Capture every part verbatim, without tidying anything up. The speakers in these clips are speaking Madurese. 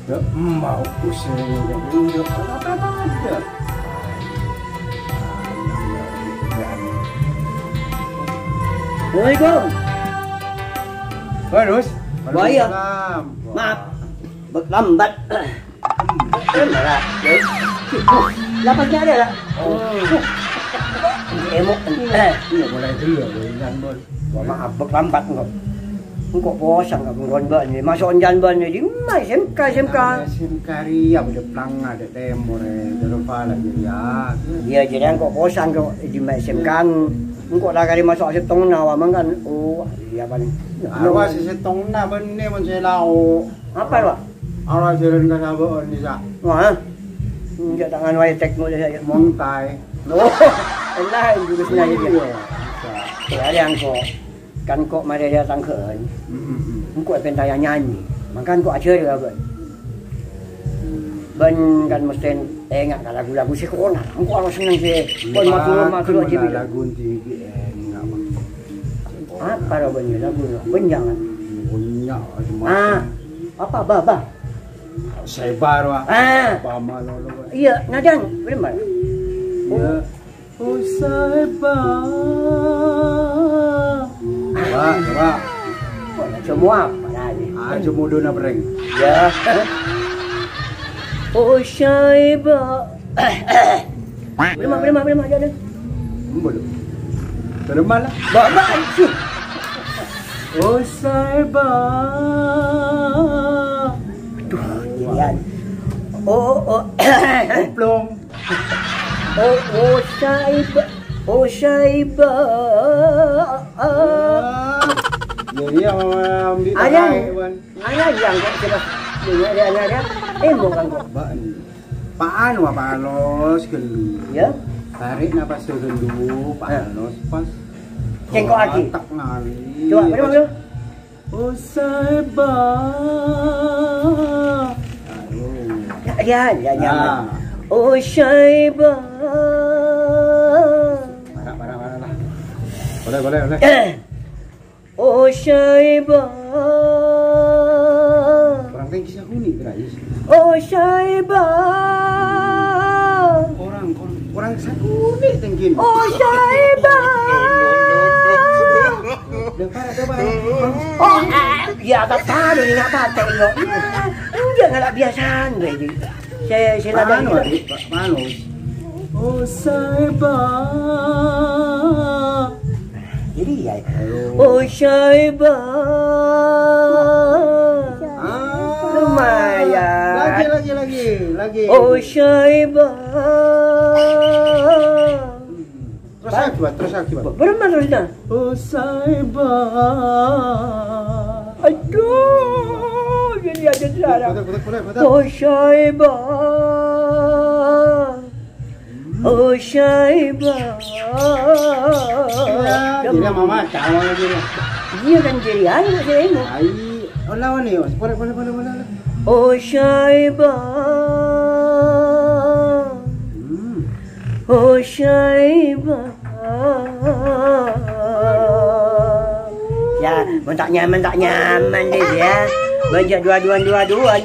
Enggak mau pusing, enggak, enggak, enggak, enggak. Assalamualaikum. Bagus. Wah, iya. Waalaikumsalam. Maaf. Lambat. Lambat. Lapasnya ada, Kak? Oh. Emok. Eh, iya, mulai dulu, ya, Bos. Wah, maaf, bek lambat engko'. Engko' posang ka bengkon bâ'na, maso' enjân bâ'na, dimma S M K, S M K. S M K rèya bâdâ planga dâ' tèmor, è, dâlem pala jârèya. Iyâ, jârèya engko' posang ka dimma S M K. Engko' la karè maso' sèttongnga, wa mangkana, oh, iyâ, palèng. Arwah sè sèttongnga bânnè mon sè lao. Apa, Pak? Arwah jhâlân ka sabâ'ân, bisa. Wah. Enjâ' tangan wae cek mulai saja. Montai. Oh, enak, jurusnya, ya. Iya, bisa. Ya, ada yang kok. Kan kok marè dâteng kèn, mm, mm, mm, engko' èpènta nyanyè. Mangkana kok ajhâr ya, Bân. Bân kan mestè enga' ka lagu-lagu sè kona. Engko' harus seneng sè, iya, kon matur-matur aja, lagu tinggi, enga', Bân. Apa, Bân, ya, lagu, Bân, jangan. Punya, ah, apa, Bâ, Bâ? Saèba, Bâ. Ah. Apa, Bâ, lo, lo, Bâ? Iya, nadân, bener, Bân. Iya. Oh, saèba. Coba, coba. Kok semua apa lagi? Ah, cuma udah nabreng. Ya. Oh, saèba. Prima, prima, prima, aja deh. Embo, lo. Terima lah. Bâ, Bâ, anjir. Oh, saèba. Duh, giliran. Oh, oh. Oblong. Oh, oh, saèba, oh, saèba. Ah. Ya, iya, Mama, ambil. Ayan. Ayan, yang kok jelas. Ini ada, ada, ada. Eh, bukan kok. Bâ, ini. Pa'an, wa, palos, ghâllu. Ya. Tarik napas ghâllu, palos, pas. Cengkok lagi. Otak ngali. Coba, coba, coba. Oh, saèba. Ya, ya, ya, nyaman. Ah. Oh, saèba. Parah, parah, parah lah. Boleh, boleh, boleh. Eh. Oh, saèba. Orang tinggi sih aku nih, Rais. Oh, saèba. Orang, orang, orang sakuni tengkin. Oh, saèba. Udah, parah, coba. Oh, ah, ya, tak tahu, ini nggak pakai, lo. Enggak, nggak biasaan, gue, jadi. Saya, saya ladang. Anu, gitu. Adik, Pak Manus. Oh, saèba. Jadi, ya. Ayo. Oh, saèba. Ah. Lumayan. Lagi, lagi, lagi, lagi. Oh, saèba. Terus lagi, Bang, terus lagi, Bang. Berapa terusnya? Oh, saèba. Aduh, jadi ada suara. Betul, betul, betul, betul. Oh, saèba. Oh, saèba. Ya, jadi Mama, kamu lagi, ya. Iya kan, jadi anu, saya ini. Ai, oh, lawan nih, Mas. Boleh, boleh, boleh, boleh, boleh. Oh, saèba. Hmm. Oh, saèba. Ya, mon ta' nyaman, ta' nyaman deh, ya. Bân jhâ' dua-duaan, dua-duaan.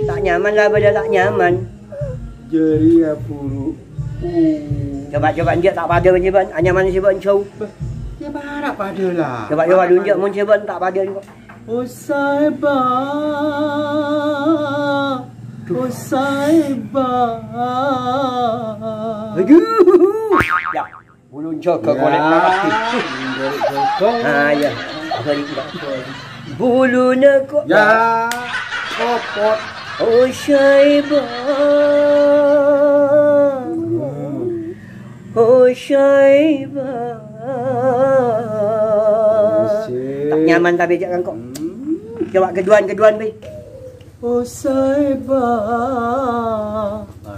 Ta' nyaman lah, bâdâ ta' nyaman. Jârèya buru. Coba, coba, enjâ' ta' padâ, bân, bân. Anyaman sè bân jhâu. Bâh, ya, para' padâ lah. Coba, coba, para' dun, enjâ', padâ. Mon sè bân ta' padâ, kok. Oh, saèba. Oh, saèba. Aduh. Ya. Bulun jâgâ, ya, golek lagi. Golek jâgâ. Ah, iya. Sorry, Mbak. Buluna kok. Ya, kopot. Oh, saèba. Hmm. Oh, saèba. Asik. Ta' nyaman tapi jhâ' kan kok. Hmm. Coba keduan, keduan, Bi. Oh, saèba.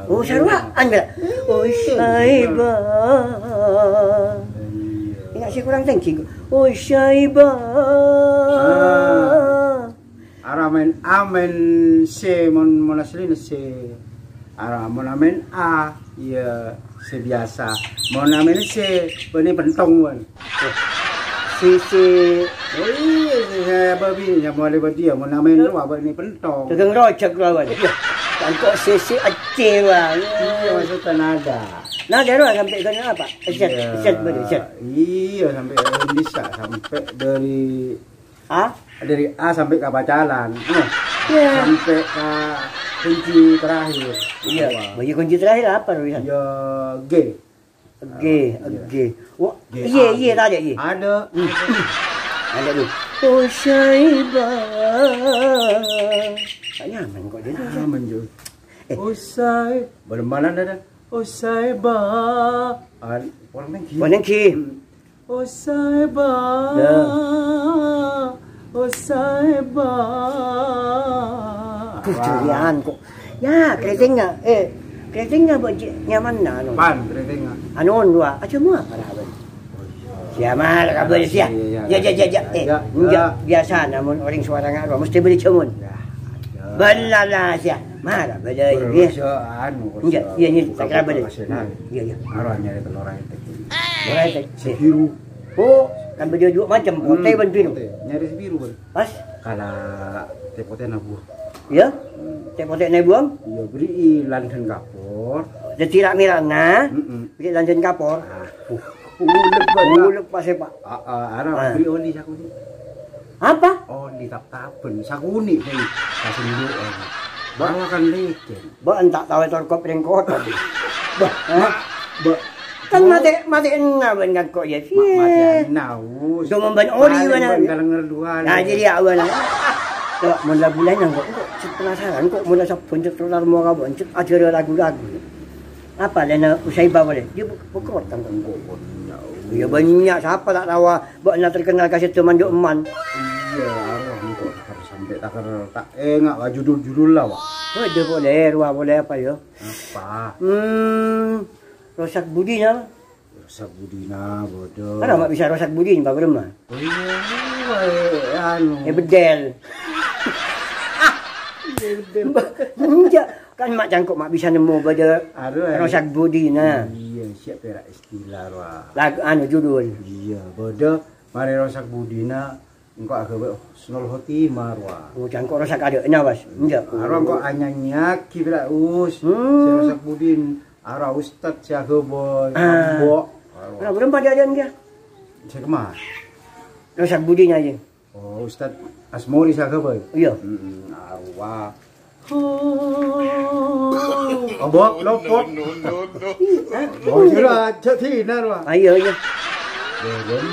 Oh, sarowa, enggak? Oh, saèba. Iya. Enggak sih, kurang tinggi. Oh, saèba. Ah. Ara mèn A, mèn C, mon, mon asli C. Ara mon mèn A, ya, sè biasa. Mon mèn C, bânnè pentong, bân. Sisi Oh iyâ, sè, sè, bâbi, ya, mulai bâdiyâ, mon namaèn rowa, bâ'na pentong. Dagang rojak rowa, Wan. Iyâ. Kan kok sisi ecce, Wan. Iyâ, maksudnya nada. Nada rowa sampè' ka apa? Eset, eset, bâdâ, eset. Iyâ, sampè' bisa, sampè' dari A? Dari A sampè' ka pacalan. Noh. Iyâ. Sampè' ka kunci terakhir. Iyâ. Wah. Bâdâ kunci terakhir apa, Wan? Ya, G. G, G. Wah, G, iyâ, A, iyâ, G. Tadâ', iyâ. Adâ'. Hmm. Adâ' dulu. Oh, Saiba. Tak nyaman kok jadi. Nyaman, Jo. Eh. Oh, Sai-, bârâmmanan adâ'. Oh, Saiba. An-, orang tinggi. Orang tinggi. Hmm. Oh, Saiba. Ya. Oh, Saiba. Duh, wah. Jârèyan kok. Ya, kretengngà. Eh, kretengngà bâ' jâ-, nyamanna, anu. Pan, kretengngà. Anu, dua. Aja mua para abang. Siapa kabar sih ya? Iya, iya. Ya, ya, ya, ya. Eh, ya, enggak ya. Biasa, namun orang suara ngaruh mesti beri jamun. Ya, ya. Belalah sih ya. Marah bela ini. Terus, ya, anu, enggak, terus, iya, ini, buka, tak kira buka bela. Kasihan. Iya, iya. Arwah nyari telur ayam tadi. Telur ayam tadi. Sebiru. Oh, kan beda dua macam. Hmm, putih dan biru. Putih. Nyari sebiru, Bang. Pas? Kala teh putih nabuh. Iya? Hmm. Teh putih nabuh? Iya, beri lanjut kapur. Jadi rak mirana. Mm-mm. Beri lanjut kapur. Ah. Uh. Ulek, Pak. Ulek, Pak, sih, Pak. Ah, ah, arah beri oli sakuni. Apa? Oli tap-tapen. Sakuni, Pak. Kasih dulu, eh. Bawa kan licin. Mbok entak tawe torkop ring kotor. Mbok, Hah? Mbok. Kan mate, mate enna ban kan kok ya. Ma-, mate enna, us. Do memban ori Paling mana? Ban kalenger dua, Nah, ya. Jadi ya, wala. Coba, mun lagu lain yang kok, kok penasaran, kok mulai sabun cet terus mau kabon cet ada lagu-lagu. Apa lena usai bawa deh? Dia bu-, bukrot kan kok. Kok banyak, us. Ya banyak, siapa tak tahu, ah. Mbok na terkenal kasih teman do eman. Iya, arwah engko' takar sampe' takar ta' enga', wa, judul-judul la, wa. Waduh, boleh, wa, boleh apa, ya? Apa? Hmm, rosak budina. Rosak budina, bodoh. Kan ma' bisa rosak budina, Pak Brem, ah? Oh, iya, iya, anu. Eh, bedel. Iya, bedel. Enggak, kan ma' cangkok ma' bisa nemmo bâdâ Aduh, eh. Rosak budina. Iya, siap perak istilah, wa. Lagu, anu, judul. Iya, bodoh. Mare rosak budina, engko' aghâbây husnul khotimah, rowa. Oh, cangko rosak adâ'na, Mas. Enjâ'. Aro engko' anyanyaki, Bra, Us. Hmm. Sè rosak budin, aro ustad sè aghâbây, Ah. Ambo'. Aro. Ora belum pada ada dia. Sè kemma? Rosak budina aja. Oh, Ustad Asmori sè aghâbây? Iya. Mm-mm, aro, wa. Abak lopot. Oh, sira aja dinar, Pak. Ayo, ayo. Belum.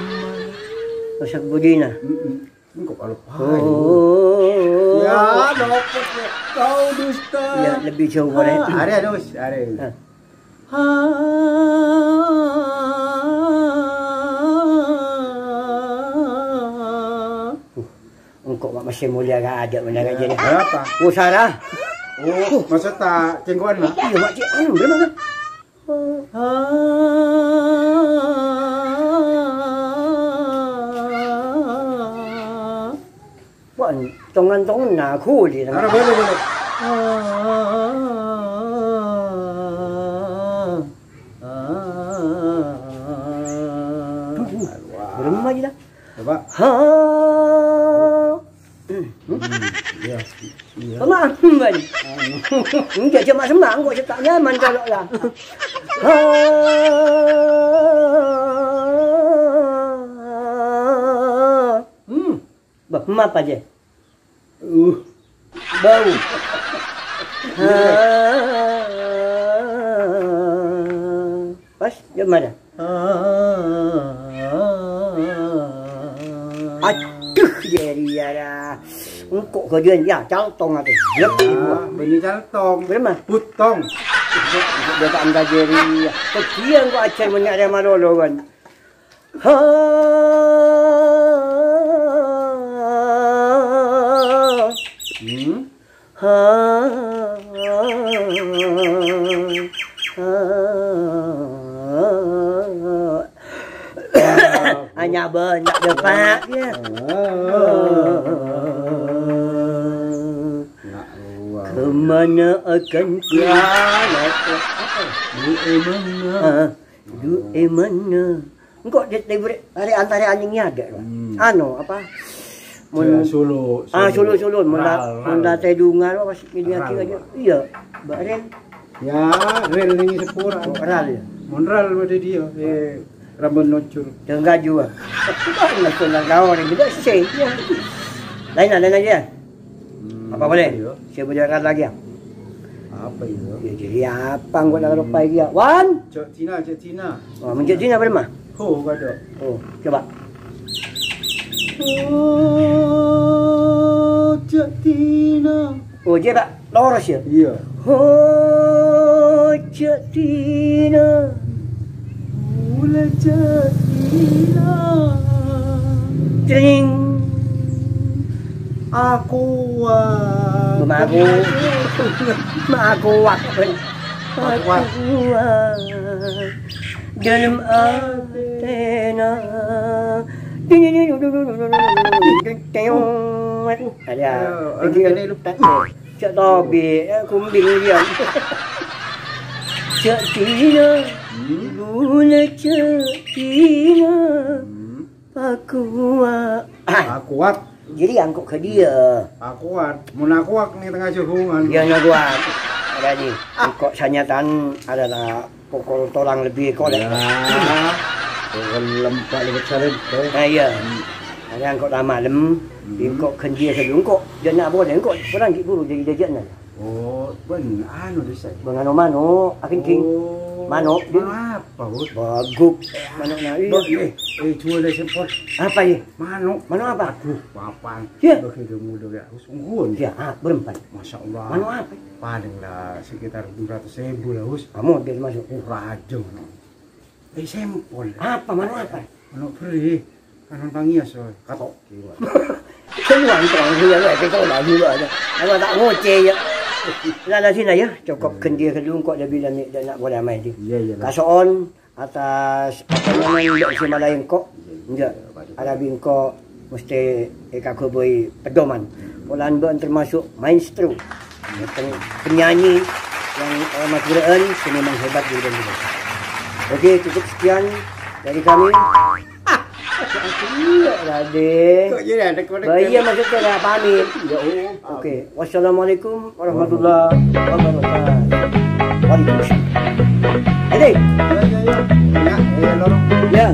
Rosak budina. Mm-mm. Engko' kalau Oh. Ya, lopot ya. Kau dusta. Ya, lebih jauh boleh. Ah, are, are, Us, are. Ah. Uh, engko' ma' mesti mulya ka adâ' bener aja nih. Apa? Musara. Oh, maksud ta' cengkoan, Mak? Iya, Mak, cik, anu, bener, bener. Wah, tongan-tongan nah, guli, nah. Ara, boleh, boleh. Duh, berem aja dah. Coba. Ha. Hmm, iya, iya. Sama, Mbak. Anu. Enggak, cuma semang kok, tak nyaman kalau lah. Ha. Hmm. Bah, maaf aja. Uh. Bau. Ha. Pas, gimana? Aduh, jadi ya dah. Engko' gajian, ya, caltong ate. Lep, ibu. Ah, bini caltong. Berapa? Butong. Dia tak angkat jari, ya. Kecil kok ajar banyak dia malu-malu, kan. Ha. Hmm? Ha. Ha. Hanya banyak depak, ya. Ah. Nggak ruang. Kemana akan ku Ya, lopot. Apa? Du'e mana? Ah. Du'e mana? Engko' di, di, hari antara anjingnya ada, Pak. Hmm. Anu, apa? Mon- Ya, solo, ah, solo. Solo, solo. Mon ra-, Ral, mon ral. Ra tèdungan, apa, pas ini Ral, lagi aja. Pak. Iyâ, Mbak Ren. Ya, rel ini sepur. Oh, ral, ya? Mon ral pada dia, eh, rambut nocur. Jangan gaju, ah. Nggak pernah tahu, ini tidak sih. Ya. Lain, lain aja. Hmm, apa boleh? Iya. Saya boleh angkat lagi, ya? Apa itu? Ya, jadi apa? Enggak ada lupa lagi, ya. Wan! Cak Tina, Cak Tina. Oh, mencak Tina apa, mah? Oh, ada. Oh, coba. Oh, Cak Tina. Oh, dia tak lurus, ya? Iya. Oh, Cak Tina. Mula Cak Tina. Cering. Aku, ah, Mak aku. Mak aku, ah. Mak aku, ah. Dalam atena. Ada. Ayo, ini lupa. Cak Tobi, eh, kumbing dia. Cak Tina, hmm? Gula Cak Tina, hmm. Pakua. Ah, kuat. Jadi angkok ke dia. Akuat. Mun akuat nih tengah jagungan. Dia nggak kuat. Ada nih. Angkok sanyatan ada lah. Pokol tolang lebih kolek. Ya. Pokol lempak lebih salib, eh. Nah, iya. Hmm. Ada angkot lama lem, hmm. Engkok kendia saja engkok. Dia nak boleh engkok orang di buru jadi jajanan. Oh, ben anu desa. Bang anu mano, akin king. Oh, mano, apa, Bud? Baguk. Mano na, iya. Bud, eh, eh, jual deh sempol. Apa, iya? Mano. Mano apa? Aduh, papan. Ya. Bagi dia muda ya. Sungguh. Ya, ah, berempat. Masya Allah. Mano apa? Paling lah sekitar dua ratus ribu lah, Us. Kamu dia masuk. Oh, raja, no. Eh, sempol. Apa, mano apa? Mano beri. Kanan pangias, oh. Katok. Semua itu orang dia, ya, kita udah dulu aja. Apa tak ngoceh, ya? Lah, lah, sini, ya. Cukup kendia kedua, kok dia bilang ni, dia nak boleh main dia. Iya, iya, lah. Kasoon, atas, apa namanya, ndak bisa malayan kok. Iya, iya. Ndak. Iya, Pak. Arabi engko' mesti èkaghâbây pedoman. Polana bâ'na termasuk maestro, pen-, penyanyi yang, eh, Maduraan, seniman hebat di Indonesia. Oke, cukup sekian dari kami. Iya, Raden. Kok jadi ada konek? Bah, iya, maksudnya saya pamit. Ya, oh. Oke, wassalamualaikum warahmatullahi wabarakatuh. Waalaikumsalam. Jadi. Ya, ya, ya. Ya, ya, lorong. Ya.